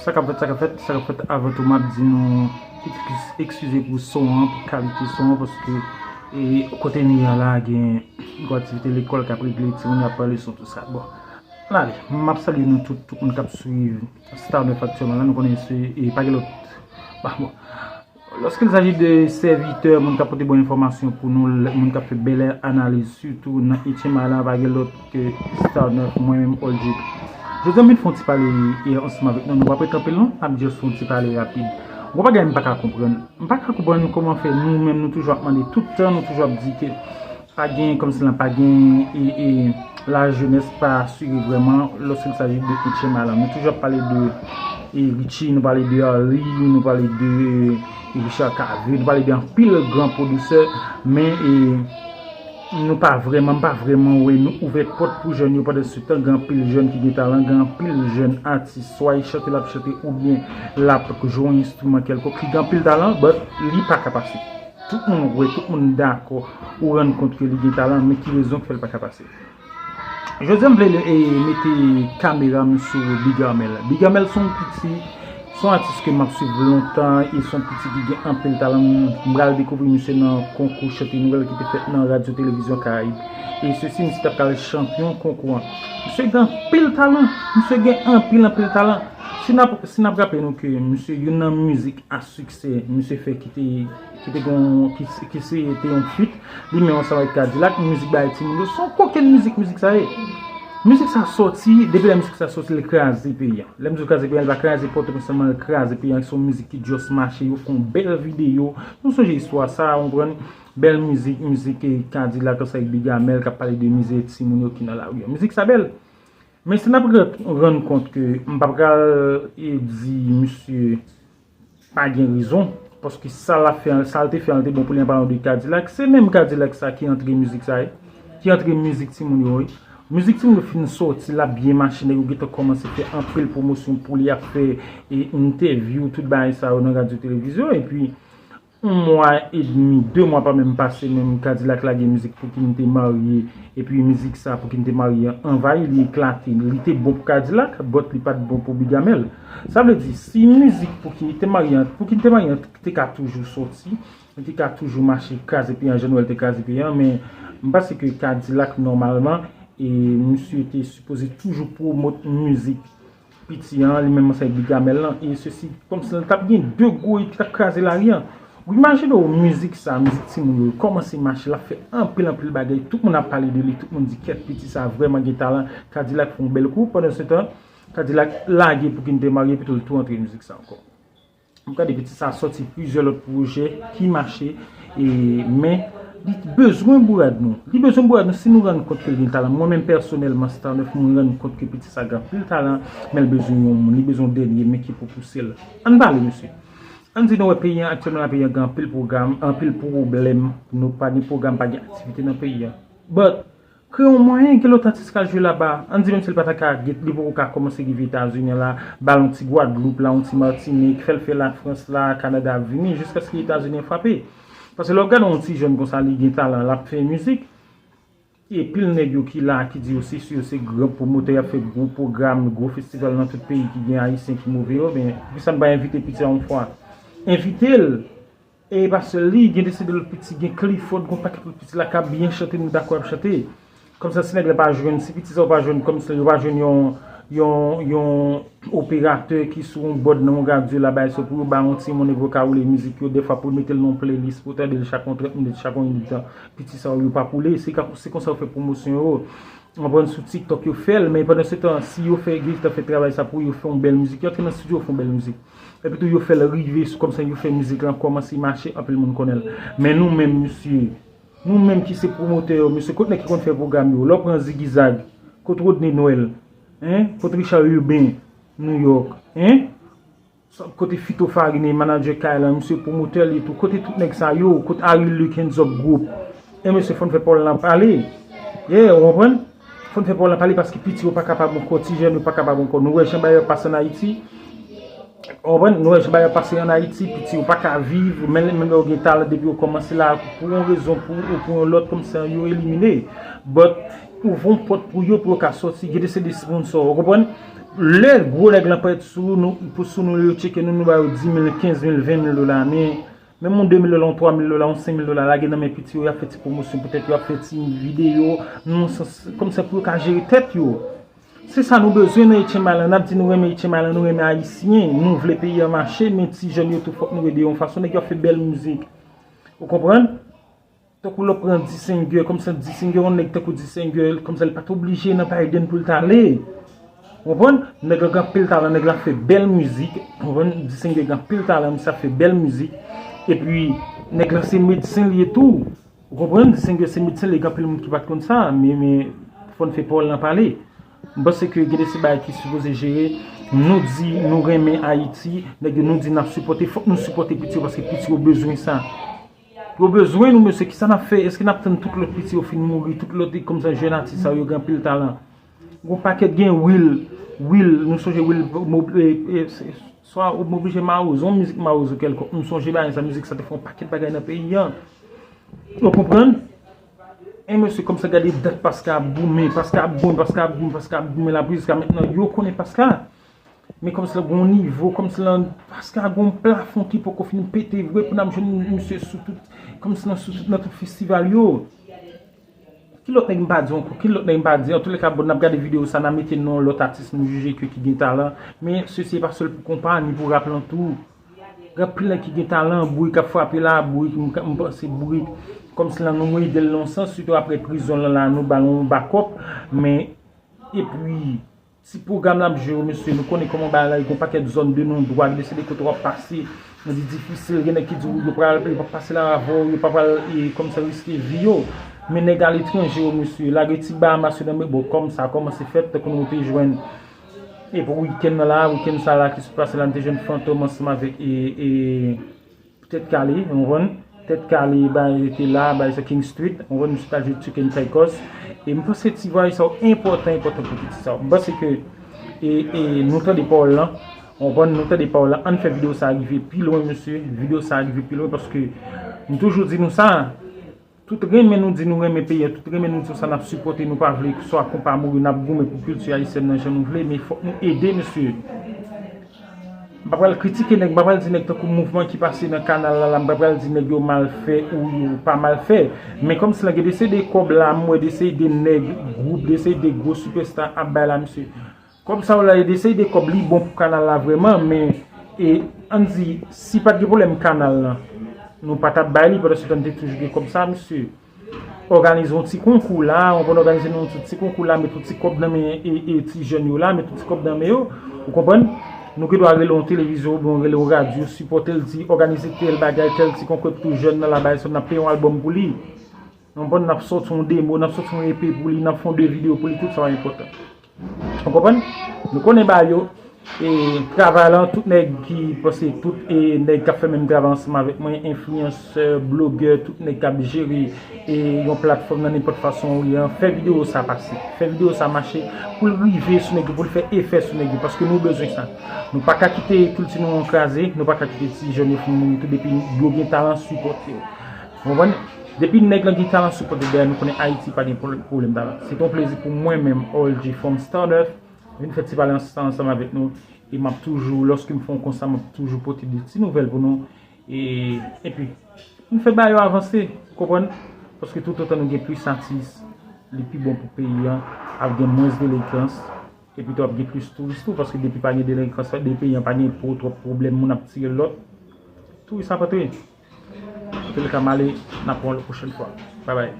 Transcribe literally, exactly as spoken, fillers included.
Sa k ap fèt, sa k ap fèt, sa k ap fèt, avan tou m ap di nou eskize pou son an, pou kalite son an, paske e, kote m ye a la, gen gwo aktivite lekòl k ap regle, timoun yo ap pale son, tout sa. Bon, ann ale, m ap salye nou tout, tout moun k ap swiv Star nèf aktyèlman la, nou konnen se, e pa gen lòt. Bah, bon. Lorsqu'il s'agit de sèvitè, moun k ap pote bon enfòmasyon pou nou, moun k ap fè bèl analiz, sitou nan Etchenma la, pa gen lòt ke Star nèf, mwen menm, Oldjip. Jodi a, m vin fè yon ti pale e ansanm avèk nou, nou pa prete anpil non, n ap just fè yon ti pale rapid. Gon bagay m pa ka konprann. M pa ka konprann kòman fè nou menm, nou toujou ap mande tout tan, nou toujou ap di ke pa gen, kòmsi lan pa gen, e, e, lajenès pa asire vrèman, lorsqu'il s'agit de Etchenma la. Nou toujou ap pale de e, Richie, nou pale de Arly, nou pale de e, Richard Cavé, nou pale de anpil gran pwodisè, men e, nou pa vrèman, m pa vrèman wè nou ouvè pòt pou jèn yo, pandan se tan gen anpil jèn ki gen talan, gen anpil jèn atis, swa y chante, l ap chante, oubyen l ap jwe yon enstriman kèlkonk, li gen anpil talan, but li pa ka pase. Tout moun wè, tout moun dakò, ou rann kont ke li gen talan, men ki rezon k fè l pa ka pase? Jodi a, m vle e, mete kamera m sou Big Armel. Big Armel se yon piti, se yon atis ke m ap swiv lontan, e se yon piti ki gen anpil talan. M pral dekouvri misye nan konkou chante nouvèl ki te fèt nan Radyo Televizyon Karayib. E sesi, misye t ap pral chanpyon konkou an. Misye gen anpil talan. Misye gen anpil, anpil talan. Si n ap, si n ap raple nou ke misye, youn nan mizik a siksè misye fè ki te, ki te gen, ki, ki se te yon feat, li menm ansanm avèk Kadilak, mizik bay timoun yo, se yon kokenn mizik, mizik sa ye. Mizik sa sòti, depi lè mizik sa sòti, li kraze peyi a. Lè m di w kraze peyi a, li pa kraze Pòtoprens sèlman, li kraze peyi a, se yon mizik ki just mache, yo fè yon bèl videyo. Nou sonje istwa sa, w konprann? Bèl mizik, mizik e Kadilak ansanm avèk Big Amèl k ap pale de mizè timoun yo ki nan lari a. Mizik sa bèl. Men si n ap rann, rann kont ke m pa pral e, di misye pa gen rezon, paske sa l ap fè, sa l te fè an te bon pou li an palan de Kadilak, se menm Kadilak sa ki antre mizik sa ye, ki antre mizik timoun yo ye. Mizik timoun yo fin sòti, l ap byen mache, nèg yo gentan kòmanse fè anpil pwomosyon pou li, ap fè e, entèvyou, tout bagay sa yo nan radyo televizyon, epi yon mwa edmi, de mwa pa menm pase menm, Kadilak lage mizik Pou ki n te marye, epi mizik sa Pou ki n te marye an anvayi, li eklate, li te bon pou Kadilak, but li pa t bon pou Big Amèl. Sa vle di, si mizik Pou ki n te marye an, Pou ki n te marye an te ka toujou sòti, li te ka toujou mache kraze peyi an, jan Nwèl te kraze peyi an, men m panse ke Kadilak nòmalman, e misye te sipoze toujou pwomot mizik piti an, li menm ansanm Big Amèl lan, e sesi, kòmsi l t ap gen de gwo hit k ap kraze lari an. Ou imajine w mizik sa, mizik timoun yo, kòmanse mache, l ap fè anpil, anpil bagay, tout moun ap pale de li, tout moun di, "Kèt, piti sa vrèman gen talan." Kadilak fè yon bèl kou, pandan se tan, Kadilak lage Pou ki n te marye, epi tou l tou antre mizik sa ankò. M gade piti sa sòti plizyè lòt pwojè ki mache, e, men li bezwen bourad nou. Li bezwen bourad nou si nou rann kont ke l gen talan. Mwen menm pèsonèlman, Star nèf, mwen rann kont ke piti sa gen anpil talan, men l bezwen yon moun, li bezwen yon dènye men ki pou pouse l. Ann pale, mesye. Ann di nou wè peyi an aktyèlman la, peyi an gen anpil pwogram, anpil pwoblèm, nou pa gen pwogram, pa gen aktivite nan peyi an. But, Kreye yon mwayen, gen lòt atis k al jwe laba. Ann di menm si l pa ta ka, li poko ka kòmanse rive Etazini an la, ba l yon ti Gwadloup la, yon ti Matinik, fè l fè Lafrans la, Kanada, vini jiskaske Etazini an frape. Paske lè w gade yon ti jèn konsa, li gen talan, l ap fè mizik. E pil nèg yo ki la, ki di yo se si yo se gran pwomotè, y ap fè gwo pwogram, gwo festival nan tout peyi ki gen Ayisyen ki move yo, men poukisa n pa envite piti a yon fwa? Envite l! E pa sèl li, gen de se de lòt piti, gen Clifford, gen yon pakèt lòt piti la k ap byen chante, nou dakò y ap chante. Kòmsa si nèg la pa jwenn, si piti sa yo pa jwenn, kòmsa yo pa jwenn yon, yon, yon operatè ki sou yon bòd nan yon radyo la, bay sa pou yo ba yon timoun epi yo ka woule mizik yo, dèfwa pou mete l nan yon playlist, pou tande l chak yon trant minit, chak yon init tan. Piti sa yo, yo p ap woule, se ka, se konsa yo fè pwomosyon yo. Ou konprann, sou TikTok yo fè l, men pandan se tan, si yo fè, gentan fè travay sa pou yo fè yon bèl mizik, yo antre nan estidyo, yo fè yon bèl mizik. Epi tou, yo fè l rive, sou kòmsa yo fè mizik lan kòmanse mache, anpil moun konnen l. Men nou menm, mesye, nou menm ki se pwomotè yo, mesye, kot nèg ki konn fè pwogram yo? Lè w pran Ziggy Zag, kot Rodney Noël, en? Kot Richard Urbain, New York, en? Kote Fito Farine, manadjè kay lan, misye pwomotè li tou. Kote tout nèg sa yo? Kote Harry Luck, Hands Up Group? E mesye, fò n fè pawòl lan pale. Yeah, ou konprann? Fò n fè pawòl lan pale paske piti yo pa kapab ankò, ti jèn yo pa kapab ankò. Nou wè jan bagay yo pase ann Ayiti. Ou konprann? Nou wè jan bagay yo pase ann Ayiti, piti yo pa ka viv, menm, menm lè yo gen talan, depi yo kòmanse la, pou yon rezon, pou, pou yon lòt, kòmsi yo elimine. But, ouvri yon pòt pou yo, pou yo ka sòti, gen de se de sponsor, ou konprann? Lè gwo nèg lan parèt sou nou, pou sou nou, yo tcheke nou, nou ba yo dis mil, kenz mil, ven mil dola. Men, menm yon de mil dola, yon twa mil dola, yon senk mil dola, lage nan men piti yo, y ap fè ti pwomosyon pou tèt yo, y ap fè ti videyo, nan yon sans, kòmsi pou yo ka jere tèt yo. Se sa nou bezwen nan Etchen Malan. N ap di nou renmen Etchen Malan, nou renmen Ayisyen, nou vle peyi an mache, men ti jèn yo tou fòk nou ede yo yon fason, nèg yo ap fè bèl mizik. Ou konprann? Tankou lè w pran Disenger, kòmsi Disenger, yon nèg tankou Disenger, kòmsi li pa t oblije nan Biden pou l t ale. Ou konprann? Nèg la gen anpil talan, nèg la fè bèl mizik. Ou konprann? Disenger gen anpil talan, misye ap fè bèl mizik. Epi, nèg la se medsen li ye tou. Ou konprann? Disenger se medsen li, gen anpil moun ki pa t konn sa, men, men, fò n fè pawòl lan pale. M panse ke gen de se bagay ki sipoze jere. Nou di nou renmen Ayiti, nèg yo nou di n ap sipòte, fòk nou sipòte piti yo, paske piti yo bezwen sa. Yo bezwen nou, mesye, kisa n ap fè? Èske n ap tann tout lòt piti yo fin mouri, tout lòt, kòmsi jèn atis sa yo gen anpil talan? Gon pakèt gen Will, Will, nou sonje Will, Mob- e, e, se- swa ou oblije Mawozo, yon mizik Mawozo kèlkonk, nou sonje bagay sa, mizik sa te fè yon pakèt bagay nan peyi an. Ou konprann? E mesye, kòmsi gade dat Paska ap goumen, Paska ap goumen, Paska ap goumen, Paska ap goumen la, pou jiska mentnan, yo konnen Paska. Men kòmsi l gon nivo, kòmsi l, Paska gon plafon ki poko fin pete vre pou n ap jwenn misye sou tout, kòmsi nan, sou tout, nan tout festival yo. Ki lòt nèg m pa di ankò? Ki lòt nèg m pa di? Antouleka, bon, n ap gade videyo sa, n a mete non lòt atis nou jije ke ki gen talan. Men sesi e pa sèl pou konpa, ni pou rap lan tou. Gen anpil nèg ki gen talan, Bourik ap frape la, Bourik, m, m panse Bourik, kòmsi lan nou ede l nan yon sans, sitou apre prizon lan la, nou ba l yon bakòp, men, epi, ti pwogram l ap jwe yo, mesye, nou konnen kòman bagay la ye, gon pakèt zòn de non dwa, gen de se de kote w ap pase, nan di difisil, gen nèg ki di w yo pral, yo p ap pase la avè w, yo pa pral, e, kòmsi riske vi yo, men nèg aletranje yo, mesye, lage ti Bahamas yo nan men, bon, kòm sa kòmanse fèt, tankou nou te jwenn, e pou wikenn nan la, wikenn sa la ki sot pase la, nou te jwenn Fantom ansanm avèk, e, e, Tèt Kale, ou konprann? Tèt Kale, bay rete la, bay sa King Street, ou konprann? Misye t al jwe Chicken Tacos. E m panse ti vwayay sa yo enpòtan, enpòtan pou piti sa yo. M panse ke, e, e, nou tande pawòl lan, ou konprann? Nou tande pawòl lan. Ann fè videyo sa a rive pi lwen, mesye. Videyo sa a rive pi lwen, paske m toujou di nou sa. Tout renmen nou di nou renmen peyi a, tout renmen nou di sa n ap sipòte, nou pa vle swa konpa mouri, n ap goumen pou kilti ayisyèn nan jan nou vle, men fòk nou ede, mesye. M pa pral kritike nèg, m pa pral di nèg tankou mouvman ki pase nan kanal la, la, m pa pral di nèg yo mal fè ou yo pa mal fè. Men kòmsi lan gen de se de kòb la, m wè de se de nèg, gwoup, de se de gwo sipèsta ap bay la, mesye. Kòb sa yo la, e de se de kòb li bon pou kanal la vrèman, men, e, ann di, si pa t gen pwoblèm kanal lan, nou pa t ap bay li, pandan se tan n te toujou gen kòb sa, mesye. Òganize yon ti konkou la, ou konn òganize nou yon ti, ti konkou la, met yon ti kòb nan men, e, e, ti jèn yo la, met yon ti kòb nan men yo, ou konprann? Nou gen dwa rele yon televizyon oubyen rele yon radyo, sipòte l, di, òganize tèl bagay, tèl ti konkou, epi tou jèn nan la, bay sa, n ap peye yon albòm pou li. Ou konprann? N ap sòti yon demo, n ap sòti yon E P pou li, n ap fè yon de videyo pou li, tout sa enpòtan. Ou konprann? Nou konnen bagay yo, e, travay lan, tout nèg ki panse, tout, e, nèg k ap fè menm travay ansanm avèk mwen, enfliyansè, blogè, tout nèg k ap jere, e, yon platfòm nan nenpòt fason ou ye an, fè videyo sa pase, fè videyo sa mache, pou l rive sou nèg yo, pou l fè efè sou nèg yo, paske nou bezwen sa. Nou pa ka kite kilti nou an kraze, nou pa ka kite ti jèn yo fin mouri tou, depi yo gen talan, sipòte yo. Ou konprann? Depi nèg lan gen talan, sipòte dèyè, nou konnen Ayiti pa gen pwoblèm talan. Se te yon plezi pou mwen menm, Orel J from Stardust, vin fè ti pale ansanm avèk nou. E m ap toujou, lòske m fè yon konsa, m ap toujou pote de ti nouvèl pou nou. E, epi, nou fè bagay yo avanse, ou konprann? Paske toutotan nou gen plis atis, li pi bon pou peyi an, ap gen mwens delenkans, epi tou ap gen plis touris tou, paske depi pa gen delenkans, depi peyi an pa gen po, twòp pwoblèm, moun ap tire lòt, touris ap antre. Antouleka, m ale, n ap wè yon lòt pwochèn fwa. Babay.